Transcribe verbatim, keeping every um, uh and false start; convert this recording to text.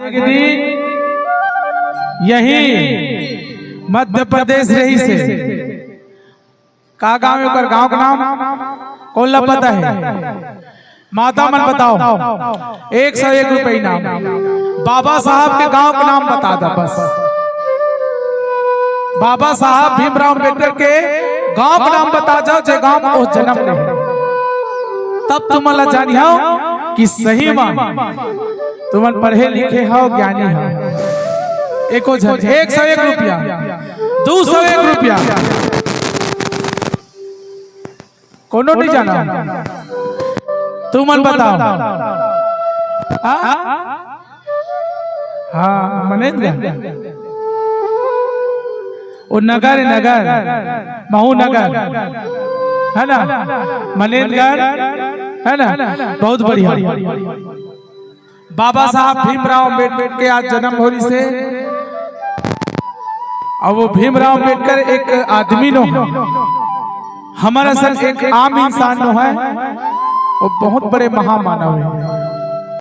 के दिन यही मध्य प्रदेश रहिस हे। का गांव हे ओकर? गांव के नाम कोन ला पता हे? माता मन बताओ, एक सौ एक रुपया इनाम। बाबा साहब के गांव के नाम बता दा बस। बाबा साहब भीमराव अम्बेडकर के गांव के नाम बता जाओ, जे गांव में वो जन्म ले हे। तब तुमन ला जानिहव कि सही में तुमन पढ़े लिखे हव, ज्ञानी हव। एको झन, एक सौ एक रुपया, दू सौ एक रुपया, कोनो नहीं जाना। तुमन बताओ। हाँ? हाँ, मनेंद्र। वो नगर हे, नगर, महू नगर, है ना? मनेंद्रगढ़, है ना? बहुत बढ़िया। बाबा साहब भीमराव अम्बेडकर के आज जन्म होइस हे। अउ वो भीमराव अम्बेडकर एक आदमी नो हे, हमर असन एक आम इंसान नो हे, वो बहुत बड़े महामानव हे।